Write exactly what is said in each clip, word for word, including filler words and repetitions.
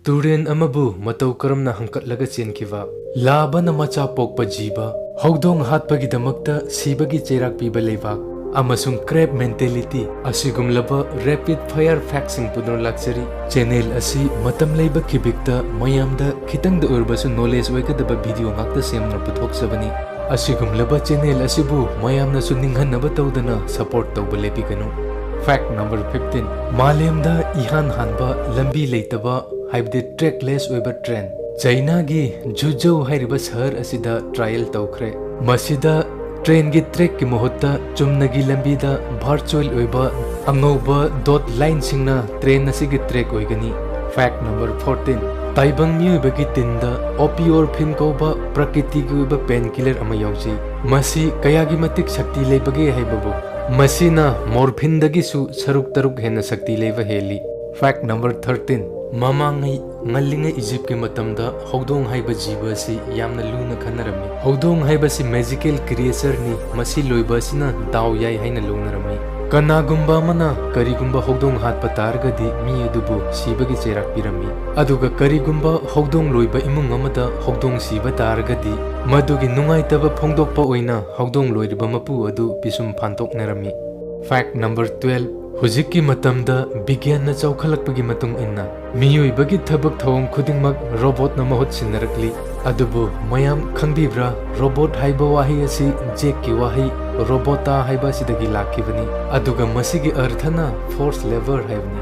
ꯇꯨꯔꯦꯟ ꯑꯃꯕꯨ ꯃꯇꯧ ꯀꯔꯝꯅ ꯍꯪꯀꯠꯂꯒ ꯆꯦꯟꯈꯤꯕ? ꯂꯥꯕꯅ ꯃꯆꯥ ꯄꯣꯛꯄ ꯖꯤꯕ, ꯍꯧꯗꯣꯡ ꯍꯥꯠꯄꯒꯤꯗꯃꯛꯇ ꯁꯤꯕꯒꯤ ꯆꯩꯔꯥꯛ ꯄꯤꯕ ꯂꯩꯕꯥꯛ, ꯑꯃꯁꯨꯡ crab mentality ꯑꯁꯤꯒꯨꯝꯂꯕ rapid fire factꯁꯤꯡ ꯄꯨꯗꯨꯅ ꯂꯥꯛꯆꯔꯤ꯫ Channel ꯑꯁꯤ ꯃꯇꯝ ꯂꯩꯕ ꯈꯤꯕꯤꯛꯇ ꯃꯌꯥꯝꯗ ꯈꯤꯇꯪꯗ ꯑꯣꯏꯔꯕꯁꯨ knowledge ꯑꯣꯏꯒꯗꯕ video ꯉꯥꯛꯇ ꯁꯦꯝꯗꯨꯅ ꯄꯨꯊꯣꯛꯆꯕꯅꯤ꯫ ꯑꯁꯤꯒꯨꯝꯂꯕ channel ꯑꯁꯤꯕꯨ ꯃꯌꯥꯝꯅꯁꯨ ꯅꯤꯡꯍꯟꯅꯕ ꯇꯧꯗꯅ support ꯇꯧꯕ ꯂꯦꯞꯄꯤꯒꯅꯨ꯫ Fact number fifteen: ꯃꯥꯂꯦꯝꯗ ꯏꯍꯥꯟ ꯍꯥꯟꯕ ꯂꯝꯕꯤ ꯂꯩꯇꯕ, ꯍꯥꯏꯕꯗꯤ trackless ꯑꯣꯏꯕ train ꯆꯩꯅꯥꯒꯤ ꯖꯨꯖꯧ ꯍꯥꯏꯔꯤꯕ ꯁꯍꯔ ꯑꯁꯤꯗ trial ꯇꯧꯈ꯭ꯔꯦ꯫ ꯃꯁꯤꯗ trainꯒꯤ trackꯀꯤ ꯃꯍꯨꯠꯇ ꯆꯨꯝꯅꯒꯤ ꯂꯝꯕꯤꯗ virtual ꯑꯣꯏꯕ ꯑꯉꯧꯕ dot lineꯁꯤꯡꯅ train ꯑꯁꯤꯒꯤ track ꯑꯣꯏꯒꯅꯤ꯫ Fact number fourteen: ꯇꯥꯏꯕꯪ ꯃꯤꯑꯣꯏꯕꯒꯤ ꯇꯤꯟꯗ opiorphin ꯀꯧꯕ ꯄ꯭ꯔꯀꯤꯇꯤꯒꯤ ꯑꯣꯏꯕ painkiller ꯑꯃ ꯌꯥꯎꯖꯩ꯫ ꯃꯁꯤ ꯀꯌꯥꯒꯤ ꯃꯇꯤꯛ ꯁꯛꯇꯤ ꯂꯩꯕꯒꯦ ꯍꯥꯏꯕꯕꯨ, ꯃꯁꯤꯅ morphineꯗꯒꯤꯁꯨ ꯁꯔꯨꯛ ꯇꯔꯨꯛ ꯍꯦꯟꯅ ꯁꯛꯇꯤ ꯂꯩꯕ ꯍꯦꯜꯂꯤ꯫ Fact number thirteen: ꯃꯃꯥꯡꯉꯩ ꯉꯜꯂꯤꯉꯩ ꯏꯖꯤꯞꯀꯤ ꯃꯇꯝꯗ ꯍꯧꯗꯣꯡ ꯍꯥꯏꯕ ꯖꯤꯕ ꯑꯁꯤ ꯌꯥꯝꯅ ꯂꯨꯅ ꯈꯟꯅꯔꯝꯃꯤ꯫ ꯍꯧꯗꯣꯡ ꯍꯥꯏꯕꯁꯤ magical creatureꯅꯤ, ꯃꯁꯤ ꯂꯣꯏꯕ ꯑꯁꯤꯅ ꯗꯥꯎ ꯌꯥꯏ ꯍꯥꯏꯅ ꯂꯧꯅꯔꯝꯃꯤ꯫ ꯀꯅꯥꯒꯨꯝꯕ ꯑꯃꯅ ꯀꯔꯤꯒꯨꯝꯕ ꯍꯧꯗꯣꯡ ꯍꯥꯠꯄ ꯇꯥꯔꯒꯗꯤ ꯃꯤ ꯑꯗꯨꯕꯨ ꯁꯤꯕꯒꯤ ꯆꯩꯔꯥꯛ ꯄꯤꯔꯝꯃꯤ꯫ ꯑꯗꯨꯒ ꯀꯔꯤꯒꯨꯝꯕ ꯍꯧꯗꯣꯡ ꯂꯣꯏꯕ ꯏꯃꯨꯡ ꯑꯃꯗ ꯍꯧꯗꯣꯡ ꯁꯤꯕ ꯇꯥꯔꯒꯗꯤ ꯃꯗꯨꯒꯤ ꯅꯨꯡꯉꯥꯏꯇꯕ ꯐꯣꯡꯗꯣꯛꯄ ꯑꯣꯏꯅ ꯍꯧꯗꯣꯡ ꯂꯣꯏꯔꯤꯕ ꯃꯄꯨ ꯑꯗꯨ ꯄꯤꯁꯨꯝ ꯐꯥꯟꯗꯣꯛꯅꯔꯝꯃꯤ꯫ Fact number twelve: ꯍꯧꯖꯤꯛꯀꯤ ꯃꯇꯝꯗ ꯕꯤꯒ꯭ꯌꯥꯟꯅ ꯆꯥꯎꯈꯠꯂꯛꯄꯒꯤ ꯃꯇꯨꯡ ꯏꯟꯅ ꯃꯤꯑꯣꯏꯕꯒꯤ ꯊꯕꯛ ꯊꯧꯔꯝ ꯈꯨꯗꯤꯡꯃꯛ robotꯅ ꯃꯍꯨꯠ ꯁꯤꯟꯅꯔꯛꯂꯤ꯫ ꯑꯗꯨꯕꯨ ꯃꯌꯥꯝ ꯈꯪꯕꯤꯕ꯭ꯔꯥ, robot ꯍꯥꯏꯕ ꯋꯥꯍꯩ ꯑꯁꯤ ꯖꯦꯛꯀꯤ ꯋꯥꯍꯩ robota ꯍꯥꯏꯕ ꯑꯁꯤꯗꯒꯤ ꯂꯥꯛꯈꯤꯕꯅꯤ, ꯑꯗꯨꯒ ꯃꯁꯤꯒꯤ ꯑꯔꯊꯅ force lever ꯍꯥꯏꯕꯅꯤ꯫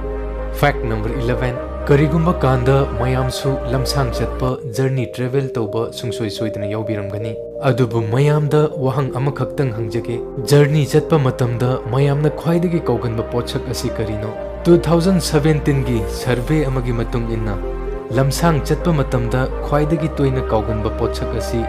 Fact number eleven: ꯀꯔꯤꯒꯨꯝꯕ ꯀꯥꯟꯗ ꯃꯌꯥꯝꯁꯨ ꯂꯝꯁꯥꯡ ꯆꯠꯄ, journey travel ꯇꯧꯕ ꯁꯨꯡꯁꯣꯏ ꯁꯣꯏꯗꯅ ꯌꯥꯎꯕꯤꯔꯝꯒꯅꯤ꯫ ꯑꯗꯨꯕꯨ ꯃꯌꯥꯝꯗ ꯋꯥꯍꯪ ꯑꯃꯈꯛꯇꯪ ꯍꯪꯖꯒꯦ, journey ꯆꯠꯄ ꯃꯇꯝꯗ ꯃꯌꯥꯝꯅ ꯈ꯭ꯋꯥꯏꯗꯒꯤ ꯀꯥꯎꯒꯟꯕ ꯄꯣꯠꯁꯛ ꯑꯁꯤ ꯀꯔꯤꯅꯣ? Two thousand seventeenꯒꯤ survey ꯑꯃꯒꯤ ꯃꯇꯨꯡ ꯏꯟꯅ, ꯂꯝꯁꯥꯡ ꯆꯠꯄ ꯃꯇꯝꯗ ꯈ꯭ꯋꯥꯏꯗꯒꯤ ꯇꯣꯏꯅ ꯀꯥꯎꯒꯟꯕ ꯄꯣꯠꯁꯛ ꯑꯁꯤ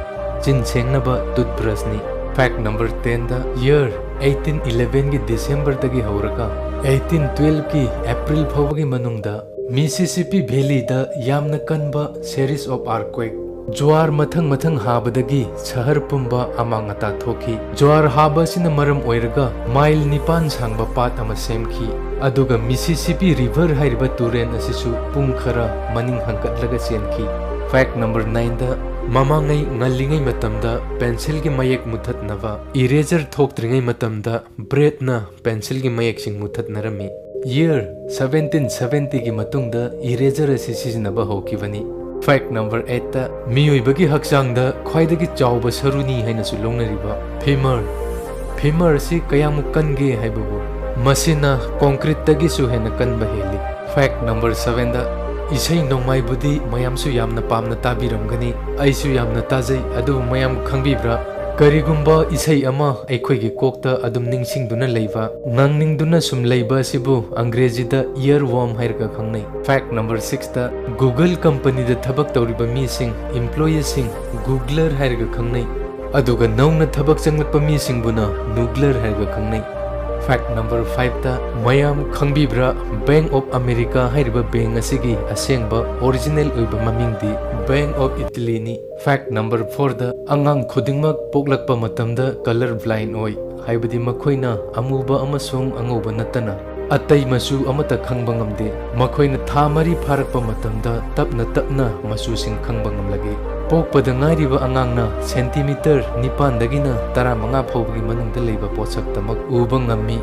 ꯆꯤꯟ ꯁꯦꯡꯅꯕ toothbrushꯅꯤ꯫ Fact number tenꯗ, year eighteen elevenꯒꯤ Decemberꯗꯒꯤ ꯍꯧꯔꯒ eighteen twelveꯀꯤ April ꯐꯥꯎꯕꯒꯤ ꯃꯅꯨꯡꯗ Mississippi Valleyꯗ ꯌꯥꯝꯅ ꯀꯟꯕ series of earthquake, ꯖ꯭ꯋꯥꯔ ꯃꯊꯪ ꯃꯊꯪ ꯍꯥꯕꯗꯒꯤ ꯁꯍꯔ ꯄꯨꯝꯕ ꯑꯃꯥꯡ ꯑꯇꯥ ꯊꯣꯛꯈꯤ꯫ ꯖ꯭ꯋꯥꯔ ꯍꯥꯕ ꯑꯁꯤꯅ ꯃꯔꯝ ꯑꯣꯏꯔꯒ ꯃꯥꯏꯜ ꯅꯤꯄꯥꯟ ꯁꯥꯡꯕ ꯄꯥꯠ ꯑꯃ ꯁꯦꯝꯈꯤ, ꯑꯗꯨꯒ ꯃꯤꯁꯤꯁꯤꯄꯤ ꯔꯤꯚꯔ ꯍꯥꯏꯔꯤꯕ ꯇꯨꯔꯦꯜ ꯑꯁꯤꯁꯨ ꯄꯨꯡ ꯈꯔ ꯃꯅꯤꯡ ꯍꯟꯀꯠꯂꯒ ꯆꯦꯟꯈꯤ꯫ ꯐꯦꯛ ꯅꯝꯕꯔ ꯅꯥꯏꯟꯗ, ꯃꯃꯥꯡꯉꯩ ꯉꯜꯂꯤꯉꯩ ꯃꯇꯝꯗ ꯄꯦꯟꯁꯤꯜꯒꯤ ꯃꯌꯦꯛ ꯃꯨꯊꯠꯅꯕ ꯏꯔꯦꯖꯔ ꯊꯣꯛꯇ꯭ꯔꯤꯉꯩ ꯃꯇꯝꯗ ꯕ꯭ꯔꯦꯠꯅ ꯄꯦꯟꯁꯤꯜꯒꯤ ꯃꯌꯦꯛꯁꯤꯡ ꯃꯨꯊꯠꯅꯔꯝꯃꯤ꯫ ꯌꯤꯌꯔ ꯁꯕꯦꯟꯇꯤꯟ ꯁꯕꯦꯟꯇꯤꯒꯤ ꯃꯇꯨꯡꯗ ꯏꯔꯦꯖꯔ ꯑꯁꯤ ꯁꯤꯖꯤꯟꯅꯕ ꯍꯧꯈꯤꯕꯅꯤ꯫ ꯐꯦꯛ ꯅꯝꯕꯔ ꯑꯩꯠꯇ, ꯃꯤꯑꯣꯏꯕꯒꯤ ꯍꯛꯆꯥꯡꯗ ꯈ꯭ꯋꯥꯏꯗꯒꯤ ꯆꯥꯎꯕ ꯁꯔꯨꯅꯤ ꯍꯥꯏꯅꯁꯨ ꯂꯧꯅꯔꯤꯕ ꯐꯤꯃꯔ꯫ ꯐꯤꯃꯔ ꯑꯁꯤ ꯀꯌꯥꯃꯨꯛ ꯀꯟꯒꯦ ꯍꯥꯏꯕꯕꯨ, ꯃꯁꯤꯅ ꯀꯣꯟꯀ꯭ꯔꯤꯠꯇꯒꯤꯁꯨ ꯍꯦꯟꯅ ꯀꯟꯕ ꯍꯦꯜꯂꯤ꯫ ꯐꯦꯛ ꯅꯝꯕꯔ ꯁꯕꯦꯟꯗ, ꯏꯁꯩ ꯅꯣꯡꯃꯥꯏꯕꯨꯗꯤ ꯃꯌꯥꯝꯁꯨ ꯌꯥꯝꯅ ꯄꯥꯝꯅ ꯇꯥꯕꯤꯔꯝꯒꯅꯤ, ꯑꯩꯁꯨ ꯌꯥꯝꯅ ꯇꯥꯖꯩ꯫ ꯑꯗꯨꯕꯨ ꯃꯌꯥꯝ ꯈꯪꯕꯤꯕ꯭ꯔꯥ? ꯀꯔꯤꯒꯨꯝꯕ ꯏꯁꯩ ꯑꯃ ꯑꯩꯈꯣꯏꯒꯤ ꯀꯣꯛꯇ ꯑꯗꯨꯝ ꯅꯤꯡꯁꯤꯡꯗꯨꯅ ꯂꯩꯕ, ꯉꯥꯡꯅꯤꯡꯗꯨꯅ ꯁꯨꯝ ꯂꯩꯕ ꯑꯁꯤꯕꯨ ꯑꯪꯒ꯭ꯔꯦꯖꯤꯗ ꯏꯌꯔ ꯋꯣꯔꯝ ꯍꯥꯏꯔꯒ ꯈꯪꯅꯩ꯫ ꯐꯦꯛ ꯅꯝꯕꯔ ꯁꯤꯛꯁꯇ, ꯒꯨꯒꯜ ꯀꯝꯄꯅꯤꯗ ꯊꯕꯛ ꯇꯧꯔꯤꯕ ꯃꯤꯁꯤꯡ, ꯏꯝꯄ꯭ꯂꯣꯌꯤꯁꯤꯡ, ꯒꯨꯒꯂꯔ ꯍꯥꯏꯔꯒ ꯈꯪꯅꯩ꯫ ꯑꯗꯨꯒ ꯅꯧꯅ ꯊꯕꯛ ꯆꯪꯂꯛꯄ ꯃꯤꯁꯤꯡꯕꯨꯅ ꯅꯨꯒꯂꯔ ꯍꯥꯏꯔꯒ ꯈꯪꯅꯩ꯫ ꯐꯦꯛ ꯅꯝꯕꯔ ꯐꯥꯏꯚꯇ, ꯃꯌꯥꯝ ꯈꯪꯕꯤꯕ꯭ꯔꯥ? ꯕꯦꯡꯛ ꯑꯣꯐ ꯑꯃꯦꯔꯤꯀꯥ ꯍꯥꯏꯔꯤꯕ ꯕꯦꯡꯛ ꯑꯁꯤꯒꯤ ꯑꯁꯦꯡꯕ, ꯑꯣꯔꯤꯖꯤꯅꯦꯜ ꯑꯣꯏꯕ ꯃꯃꯤꯡꯗꯤ ꯕꯦꯡꯛ ꯑꯣꯐ ꯏꯇꯂꯤꯅꯤ꯫ ꯐꯦꯛ ꯅꯝꯕꯔ ꯐꯣꯔꯗ, ꯑꯉꯥꯡ ꯈꯨꯗꯤꯡꯃꯛ ꯄꯣꯛꯂꯛꯄ ꯃꯇꯝꯗ ꯀꯂꯔ ꯕ꯭ꯂꯥꯏꯟ ꯑꯣꯏ, ꯍꯥꯏꯕꯗꯤ ꯃꯈꯣꯏꯅ ꯑꯃꯨꯕ ꯑꯃꯁꯨꯡ ꯑꯉꯧꯕ ꯅꯠꯇꯅ ꯑꯇꯩ ꯃꯆꯨ ꯑꯃꯠꯇ ꯈꯪꯕ ꯉꯝꯗꯦ꯫ ꯃꯈꯣꯏꯅ ꯊꯥ ꯃꯔꯤ ꯐꯥꯔꯛꯄ ꯃꯇꯝꯗ ꯇꯞꯅ ꯇꯞꯅ ꯃꯆꯨꯁꯤꯡ ꯈꯪꯕ ꯉꯝꯂꯒꯦ꯫ ꯄꯣꯛꯄꯗ ꯉꯥꯏꯔꯤꯕ ꯑꯉꯥꯡꯅ ꯁꯦꯟꯇꯤꯃꯤꯇꯔ ꯅꯤꯄꯥꯟꯗꯒꯤꯅ ꯇꯔꯥꯃꯉꯥ ꯐꯥꯎꯕꯒꯤ ꯃꯅꯨꯡꯗ ꯂꯩꯕ ꯄꯣꯠꯁꯛꯇꯃꯛ ꯎꯕ ꯉꯝꯃꯤ꯫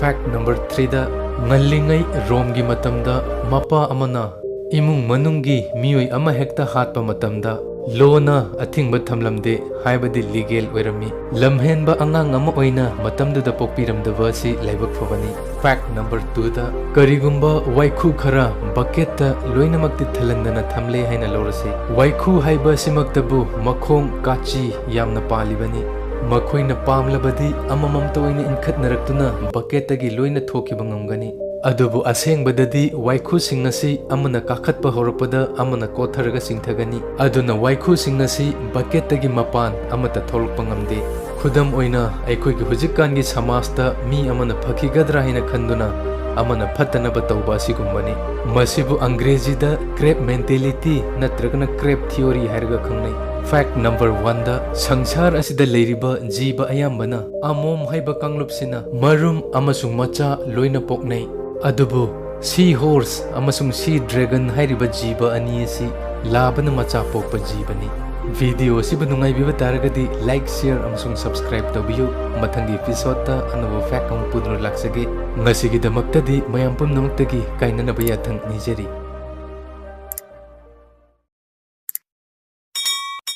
ꯐꯦꯛ ꯅꯝꯕꯔ ꯊ꯭ꯔꯤꯗ, ꯉꯜꯂꯤꯉꯩ ꯔꯣꯝꯒꯤ ꯃꯇꯝꯗ ꯃꯄꯥ ꯑꯃꯅ ꯏꯃꯨꯡ ꯃꯅꯨꯡꯒꯤ ꯃꯤꯑꯣꯏ ꯑꯃꯍꯦꯛꯇ ꯍꯥꯠꯄ ꯃꯇꯝꯗ ꯂꯣꯅ ꯑꯊꯤꯡꯕ ꯊꯝꯂꯝꯗꯦ, ꯍꯥꯏꯕꯗꯤ ꯂꯤꯒꯦꯜ ꯑꯣꯏꯔꯝꯃꯤ꯫ ꯂꯝꯍꯦꯟꯕ ꯑꯉꯥꯡ ꯑꯃ ꯑꯣꯏꯅ ꯃꯇꯝꯗꯨꯗ ꯄꯣꯛꯄꯤꯔꯝꯗꯕ ꯑꯁꯤ ꯂꯥꯏꯕꯛ ꯐꯕꯅꯤ꯫ ꯐꯦꯛ ꯅꯝꯕꯔ ꯇꯨꯗ, ꯀꯔꯤꯒꯨꯝꯕ ꯋꯥꯏꯈꯨ ꯈꯔ ꯕꯛꯀꯦꯠꯇ ꯂꯣꯏꯅꯃꯛꯇꯤ ꯊꯜꯍꯟꯗꯅ ꯊꯝꯂꯦ ꯍꯥꯏꯅ ꯂꯧꯔꯁꯤ꯫ ꯋꯥꯏꯈꯨ ꯍꯥꯏꯕ ꯑꯁꯤꯃꯛꯇꯕꯨ ꯃꯈꯣꯡ, ꯀꯥꯆꯤ, ꯌꯥꯝꯅ ꯄꯥꯜꯂꯤꯕꯅꯤ꯫ ꯃꯈꯣꯏꯅ ꯄꯥꯝꯂꯕꯗꯤ ꯑꯃꯃꯝꯇ ꯑꯣꯏꯅ ꯏꯟꯈꯠꯅꯔꯛꯇꯨꯅ ꯕꯛꯀꯦꯠꯇꯒꯤ ꯂꯣꯏꯅ ꯊꯣꯛꯈꯤꯕ ꯉꯝꯒꯅꯤ꯫ ꯑꯗꯨꯕꯨ ꯑꯁꯦꯡꯕꯗꯗꯤ ꯋꯥꯏꯈꯨꯁꯤꯡ ꯑꯁꯤ ꯑꯃꯅ ꯀꯥꯈꯠꯄ ꯍꯧꯔꯛꯄꯗ ꯑꯃꯅ ꯀꯣꯠꯊꯔꯒ ꯆꯤꯡꯊꯒꯅꯤ꯫ ꯑꯗꯨꯅ ꯋꯥꯏꯈꯨꯁꯤꯡ ꯑꯁꯤ ꯕꯛꯀꯦꯠꯇꯒꯤ ꯃꯄꯥꯟ ꯑꯃꯠꯇ ꯊꯣꯛꯂꯛꯄ ꯉꯝꯗꯦ꯫ ꯈꯨꯗꯝ ꯑꯣꯏꯅ, ꯑꯩꯈꯣꯏꯒꯤ ꯍꯧꯖꯤꯛꯀꯥꯟꯒꯤ ꯁꯃꯥꯖꯇ ꯃꯤ ꯑꯃꯅ ꯐꯈꯤꯒꯗ꯭ꯔꯥ ꯍꯥꯏꯅ ꯈꯟꯗꯨꯅ ꯑꯃꯅ ꯐꯠꯇꯅꯕ ꯇꯧꯕ ꯑꯁꯤꯒꯨꯝꯕꯅꯤ꯫ ꯃꯁꯤꯕꯨ ꯑꯪꯒ꯭ꯔꯦꯖꯤꯗ crab mentality ꯅꯠꯇ꯭ꯔꯒꯅ crab theory ꯍꯥꯏꯔꯒ ꯈꯪꯅꯩ꯫ Fact number one ꯗ, ꯁꯪꯁꯥꯔ ꯑꯁꯤꯗ ꯂꯩꯔꯤꯕ ꯖꯤꯕ ꯑꯌꯥꯝꯕꯅ ꯑꯃꯣꯝ ꯍꯥꯏꯕ ꯀꯥꯡꯂꯨꯞꯁꯤꯅ ꯃꯔꯨꯝ ꯑꯃꯁꯨꯡ ꯃꯆꯥ ꯂꯣꯏꯅ ꯄꯣꯛꯅꯩ꯫ ꯑꯗꯨꯕꯨ sea horse ꯑꯃꯁꯨꯡ sea dragon ꯍꯥꯏꯔꯤꯕ ꯖꯤꯕ ꯑꯅꯤ ꯑꯁꯤ ꯂꯥꯕꯅ ꯃꯆꯥ ꯄꯣꯛꯄ ꯖꯤꯕꯅꯤ꯫ Video ꯑꯁꯤꯕꯨ ꯅꯨꯡꯉꯥꯏꯕꯤꯕ ꯇꯥꯔꯒꯗꯤ like, share ꯑꯃꯁꯨꯡ subscribe ꯇꯧꯕꯤꯌꯨ꯫ ꯃꯊꯪꯒꯤ episode ꯇ ꯑꯅꯧꯕ fact ꯑꯃ ꯄꯨꯗꯨꯅ ꯂꯥꯛꯆꯒꯦ꯫ ꯉꯁꯤꯒꯤꯗꯃꯛꯇꯗꯤ ꯃꯌꯥꯝ ꯄꯨꯝꯅꯃꯛꯇꯒꯤ ꯀꯥꯏꯅꯅꯕ ꯌꯥꯊꯪ ꯅꯤꯖꯔꯤ꯫